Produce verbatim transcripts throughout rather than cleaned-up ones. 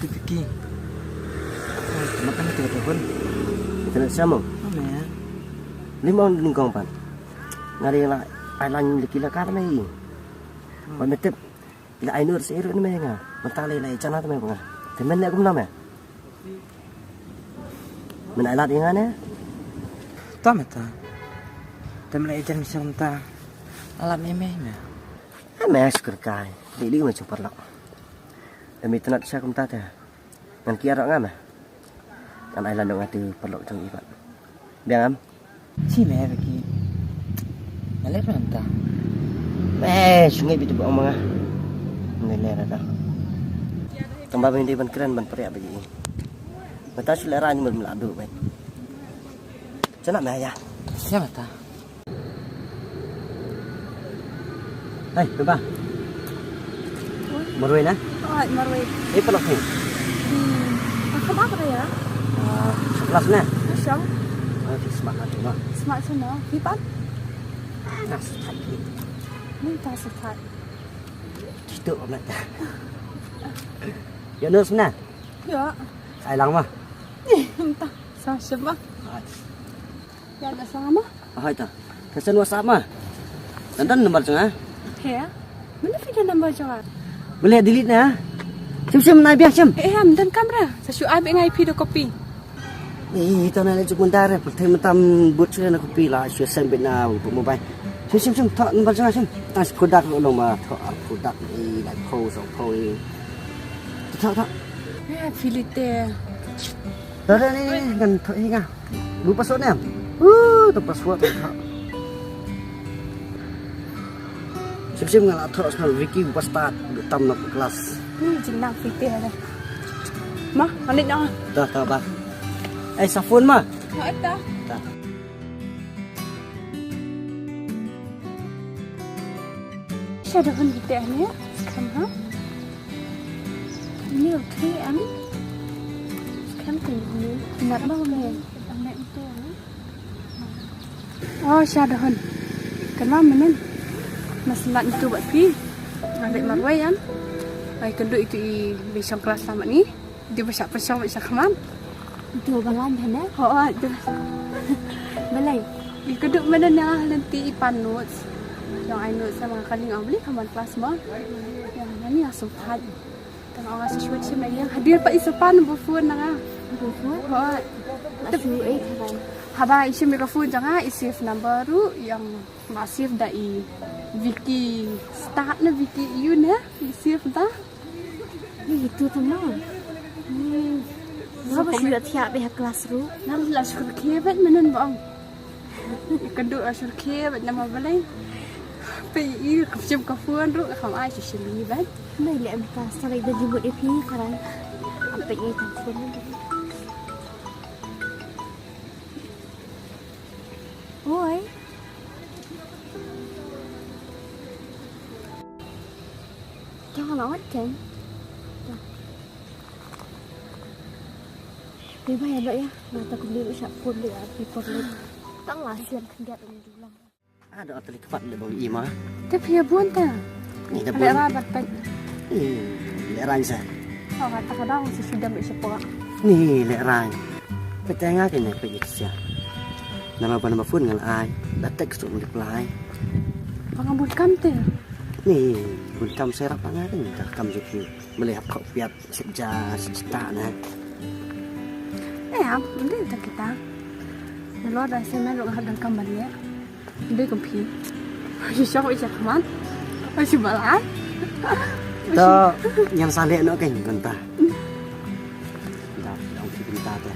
Vicky. Makan tu tu pun. Kita nak sama. Mana ya? Lima orang dun kong pan. Ngari la ai lan liki la kar mai. Wan metep. Ila ai nur seiru ni mai nga. Mentang lai lai chana tu mai nga. Temen ni aku menam ya. Mena alat yang mana? Tam ta. Tem la ijan misal ta. Alat ni mai na. Ame syukur kai. Di di macam parlok. Demi tenat sya kumta ta. Ngan ki arok ngam eh. Ngan ai landok ngatu parlok jong ibat. Biang am. Chi me bagi. Ngalek ram ta. Eh, sungai bitu ba ong manga. Ngai le rada. Tamba bindi ban kren ban periak bagi. Bata sule rani mul meladu bai. Chana me ya. Siapa ta? Hai, Beba. Marwei na? Oh, Marwei. Eh, pala ni. Hmm. Apa khabar ya? Ah, kelas na? Masya. Ah, di semak tu mah. Semak sana. Di pan? Ah, semak ni. Ni tak semak. Situ amat dah. Ya, nus na? Ya. Ai lang mah. Entah. Sa siapa? Ah. Ya, ada sama. Ahai ta. Ka send WhatsApp ma. Dan dan number jong nga. He. Mana phi da number jong nga? Boleh delete na. Sim sim na biar sim. Eh, am dan kamera. Sa shu ai bit ngai phi da copy. Ni ta na le juk mendar. Pertama tam buat shu na copy la shu send bit na bu mobile. Sim sim sim ta number jong nga sim. Tas kodak lo ma ta kodak ni la ko so ko ni. Ta ta. Eh, phi lite. Dah dah ni ni kan ta ni ka. Lu password ne? Uh, tu password tu. Sim sim nga la thok sna Vicky pas start tam na kelas. Ni jingnang fite ada. Ma, alik na. Dah, dah, bah. Eh, sa phone ma. Ha, ita. Dah. Sha da hun fite ne? Skhem ha? Ni okay am? Skhem tu ni. Nat ba ne? Oh, sha da hun. Kan ma menen. Mas lat itu bad phi. Ngan leit marwei am. Ai kynduh itu i bei shong klas lambat ni. Di ba shah pynshong ba shah khmat. Itu ba lan hana? Ho, ho, itu. Balei? I kynduh menen na lenti i pan notes. Yang ai notes sama kali ngau beli kaman klas ma. Yang nani asupat. Tang ong nga sa shu shim na ïa. Hadien pat i sa pan ba phone na nga. Ba phone? Hooid. Ba shu, eh, haba. Haba i shim ïa ka phone jong nga, i save number ruh, ïa nga save da i Vicky. Start na Vicky ïa u ne, i save da. Ni itu tu ma. Hmm. Haba shu ïa thiah bad ha class ruh. Nga la shu khie bad mynnin ba ong. Ka duh ashur khie bad namar balei. Peit ïa ka phone ruh ka kham ai shu shim ïa bad. Nai leh mynta sa lei da jingmut ïa phi ka rai. Am peit ïa ka phone. Oi. Jangan lawan kan. Dei ba ïa lok ïa, nga ta kumne ruh shah phone dei ïa, paper leh. Tang la sian khyndiat ym ju lang. Ah, da tali kpat leh bang i ma. Te phi ïa bun ta. Ni da bun. Leh ra bat pek. Ni leh rang sa. Oh, kata ka dang sa shu dam sha pok. Ni leh rang. Peit te nga kane peit ïa sia. Namar ba namar phone nga la ai. Da text to reply. Ba nga bun kam te. Ni bun kam sa rap nga kane ka kam ju phi. Mlei hap khop piat. Sip ja, sip sta na. Eh, am, mending ta kita. Nalor da semen ruh hadang kam ban ïa. Mending kam phi. Shisha ko ïa kaman. Ai shi balai. To, ngan sa leh noh kein bynta. Da, da ong phi bynta te.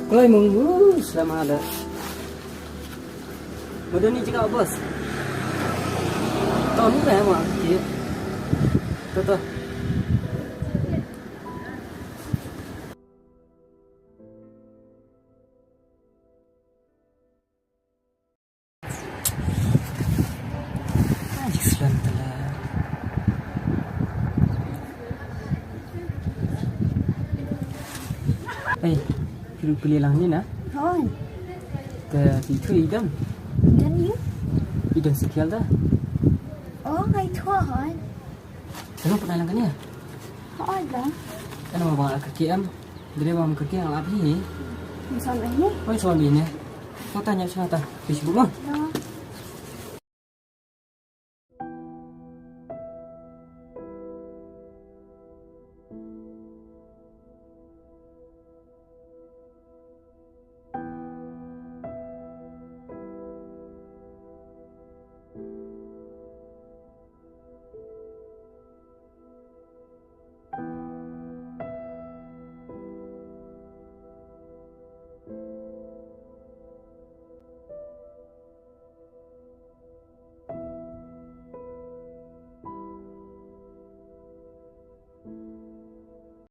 Kloi mung, uh, selamat ada. Mudah ni cakap bos. Tahu ni kan mak. Okey. Tu tu. Ai, slam telah. Ei, kiri kuli lang ni na. Hoi. Te ti tu idam. Dan you? Idam sekial dah. Oh, ngai tu hoi. Hello, pernah lang kan ya? Hooid ba. Ano ba ka kem. Dre ba ka kem ap hi. Ym sam eh ni. Oi, sam hi ne. Kata nya sa ta Facebook mo.